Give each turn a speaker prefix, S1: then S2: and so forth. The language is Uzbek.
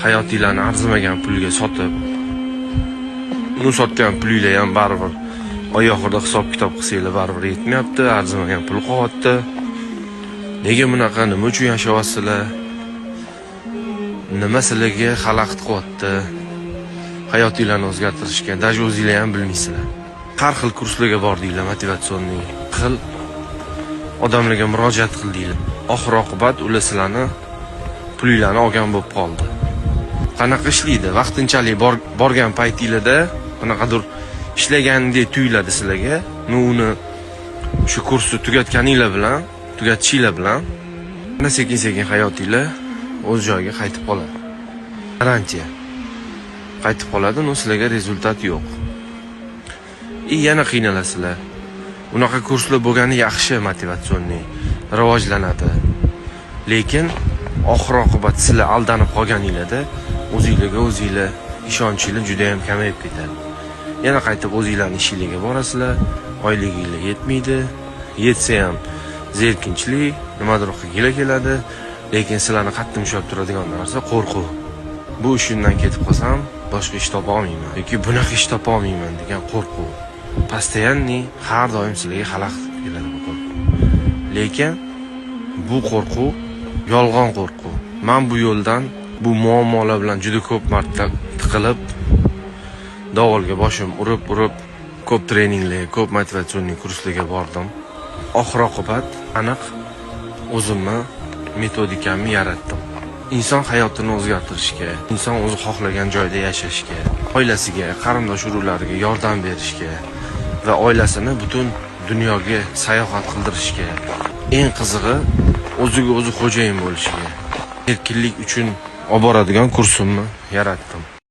S1: Hayotinglarni arzimagan pulga sotib, uni sotgan pulinglar ham baribir oy oxirida hisob kitob qilsanglar, baribir yetmayapti, arzimagan pul qolyapti. Nega bunaqa? Nima uchun yashayapsizlar? Nima sizlarga xalaqit qilyapti hayotinglarni o'zgartirishga? Даже o'zinglar ham bilmaysizlar. Har xil kurslarga bordinglar, мотивационный xil odamlarga murojaat qildinglar. Oxir oqibat ular sizlarni pulinglarni olgan bo'lib qoldi. Qanaqa ishlaydi? Vaqtinchalik borgan paytinglarda qanaqadir ishlagandek tuyuladi sizlarga. Но uni shu kursni tugatganinglar bilan, tugatishinglar bilan ana sekin sekin hayotinglar o'z joyiga qaytib qoladi. Garantiya, qaytib qoladi. Но sizlarga результат yo'q и yana qiynalasizlar. Unaqa kurslar bo'lgani yaxshi, мотивационный, rivojlanadi, lekin oxir oqibat sizlar aldanib qolganinglarda o'zinglarga o'zinglar ishonchinglar juda yam kamayib ketadi. Yana qaytib o'zinglarni ishinglarga borasizlar, oyliginglar yetmaydi, yetsa ham zerkinchlik, nimadir qilginglar keladi. Lekin sizlarni qattiq ushlab turadigan narsa qo'rquv. Bu ishimdan ketib qolsam, boshqa ish topa olmayman yoki bunaqa ish topa olmayman degan qo'rquv постоянный, har doim sizlarga xalaqit qilib keladi bu qo'rquv. Lekin bu qo'rquv yolg'on qo'rquv. Man bu yo'ldan, bu muammolar bilan juda ko'p marta tiqilib, devorga boshim urib urib, ko'p treninglarga, ko'p мотивационный kurslarga bordim. Oxir oqibat aniq o'zimni metodikamni yaratdim. Inson hayotini o'zgartirishga, inson o'zi xohlagan joyda yashashga, oilasiga, qarindosh urug'lariga yordam berishga va oilasini butun dunyoga sayohat qildirishga, eng qizig'i, o'ziga o'zi xo'jayin bo'lishga, erkinlik uchun olib boradigan kursimni yaratdim.